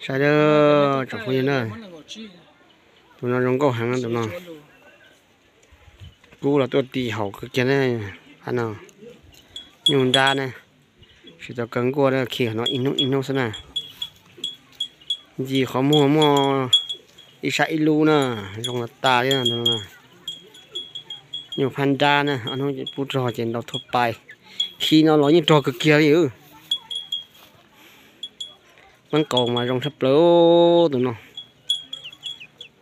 Saib dab tsoom phooj ywg na, tus no zoo nkauj heev tus no. Kub los tuaj ti haum kawg kiag na. Qhov no nyuj nrab na, tsis tau kaw nkuaj na, khi qhov no ib hnub ib hnub xwb na. Ncig qhov muag muaj ib sab ib lub na, zoo los tas li no. Nyuj phab nrab na, ob hnub pub rog ces nrau thuaj pais. Khi no los yeej rog kawg kiag li. Peeb qaus mas zoo tshaj plaws tus no.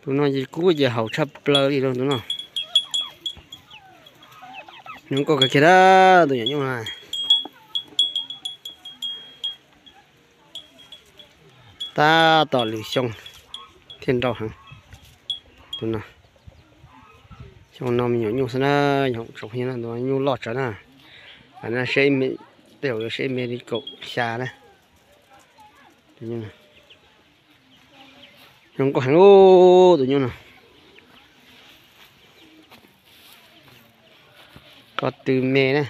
Tus no ces kub ces haum tshaj plaws li tus no. Zoo nkauj kawg kiag dab tus nyuam nyuj na. Tab tom lwm xyoo thiaj nrau heev. Tus no, xyoo no me nyuam nyuj xwb na, nyuam tsoom phooj ywg na, tus nyuj loj tsawv na. Tej zaum yuav seb me li kaum xya na. Zoo nkauj heev tus nyuj no. Ko tw me na,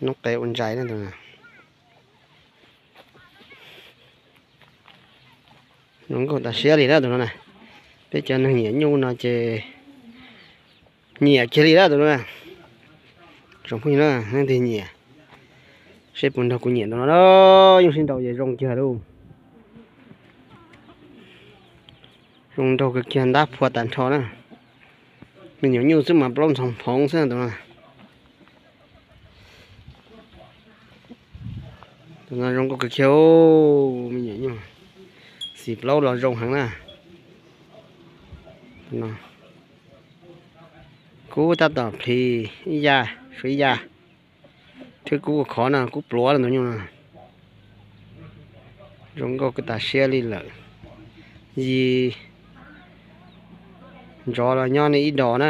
noob qes ua ntsais na tus no. Zoo nkauj tas siab li na tus no na. Peb cov neeg nyiam nyuj no ces nyiam kiag li na tus no na. Tsoom phooj ywg na, leej twg nyiam seb puas nrog kuv nyiam tus no na. Nyuj sib nraus ces zoo kiag lauj. Zoo nraug kawg kiag, ntab phua tas nrho na. Me nyuam nyuj xwb mas plaub ntxhov phoov xwb tus no. Tus no zoo nkauj kawg kiag, me nyuam nyuj xim plaub los zoo heev na. Kub tab tom plhis ib yam, tshuav ib yam. Thwb kub khov na, kub pluav tus nyuj no. Zoo nkauj kawg tas siab li lawm. Yig ntsov los nyob nej ib dos na.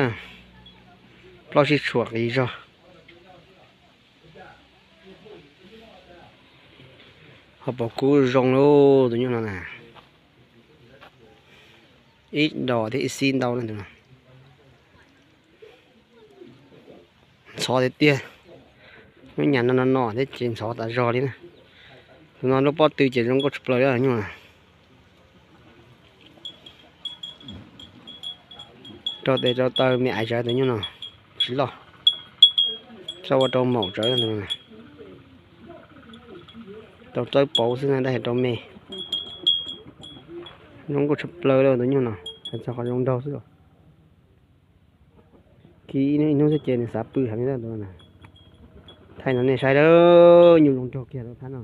Plaub sib tshuam qis zog. Ho pom kub zoo lauj tus nyuj no na. Ib dos thiab ib xib ntau na tus no. Ntxhov tiag tiag. Lub nyam no no no thiab ces ntxhov tas zog li na. Tus no lub pob tw ces zoo nkauj tshaj plaws li nyuj na. Rau tes rau taw me aiv tsawv tus nyuj no tsis loj. Txhob ua rau maum tsawv. Tau txawb pauv xwb na, tab sis rau me. Zoo nkauj tshaj plaws li tus nyuj no, hais txog qhov zoo nraug xwb los. Khi ib hnub xwb ces nws xav pw heev li tus no. Thaij no nej saib dab nyuj zoo nraug kiag tus thab no.